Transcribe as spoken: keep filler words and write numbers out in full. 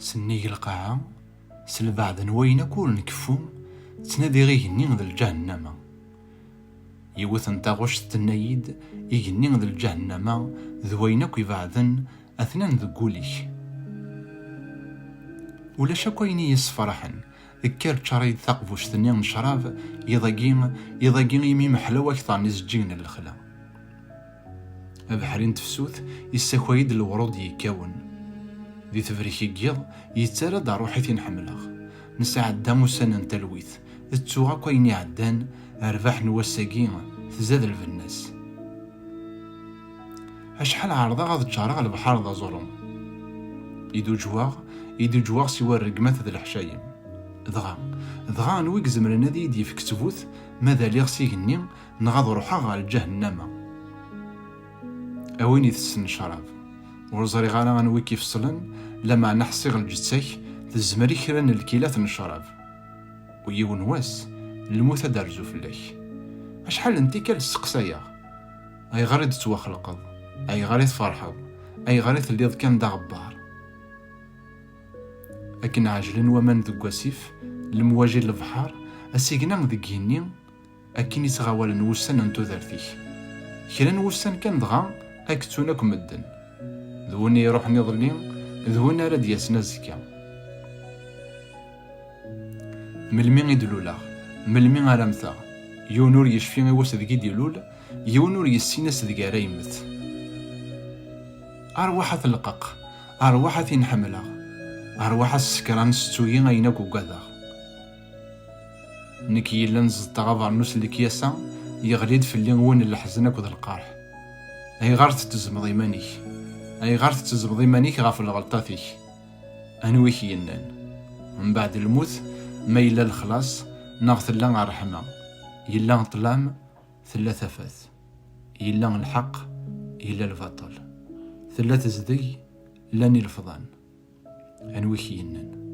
Sennig lqaɛa, s lbeɛd n wayen akk ur nkeffu, ttnadiɣ igenni d lǧahennama. Yiwet n taɣuct tenna-yi-d: "Igenni d lǧahennama d wayen akk ibeɛden atnan deg wul-ik." Ulac akk ayen i yi-ssefraḥen. Kker ččar-iyi-d taqbuct-nni n ccrab, iḍ-agi, iḍ-agi imi meḥlaw akteṛ n izeǧǧigen n lexla. Abeḥri n tefsut issakay-d lewṛud yekkawen. Di tebrek n yiḍ, yettarra-d ṛṛuḥ i tin ḥemmleɣ. Nesɛedda ussan n talwit, ttuɣ akk ayen iɛeddan, rrbeḥ n wass-agi tzad lbenna-s. Acḥal ɛerḍeɣ ad ččareɣ lebḥer d aẓrum. Iduǧwaɣ, iduǧwaɣ siwa rregmat d leḥcayem. Dɣa, dɣa anwa i izemren ad iyi-d-yefk ttbut ma d aliɣ s igenni neɣ ad ruḥeɣ ɣer lǧahennama? A win itessen ccrab, ur ẓriɣ ara anwa i k-ifeṣlen, lameɛna ḥṣiɣ lǧetta-k tezmer i kra n lkilat n ccrab. U yiwen wass, lmut ad d-terzu fell-ak. Acḥal n tikkal steqsayeɣ: "Ayɣer i d-tettwaxelqeḍ? Ayɣer i tferḥeḍ? Ayɣer i telliḍ kan d aɣebbar?" Akken ɛejlen waman deg wasif, lemwaji n lebḥer, asigna deg yigenni, akken i ttɣawalen wussan n tudert-ik. Kra n wussan kan dɣa, ad k-ttun akk medden. D win i iruḥen iḍelli, d win ara d-yasen azekka. Melmi i d-luleɣ? Melmi ara mmteɣ? Yiwen ur yecfi i wass deg i d-ilul, yiwen ur yessin ass deg ara yemmet. Arwaḥ a t-lqeq, arwaḥ a tin ḥemmleɣ, arwaḥ a s-sekran settu-yi ayen akk ugadeɣ. Nekk yellan zeṭṭeɣ abernus n lekyasa, yeɣli-d fell-i win n leḥzen akked lqerḥ. Ayɣer tettezzmeḍ iman-ik? Ayɣer tettezzmeḍ iman-ik ɣef lɣelṭat-ik? Anwi i k-yennan? Mbeɛd lmut, ma yella lexlaṣ, neɣ tella ṛṛeḥma, yella ṭṭlam, tella tafat, yella lḥeqq, yella lbaṭel, tella tezdeg, llan ilefḍan. Anwi i k-yennan?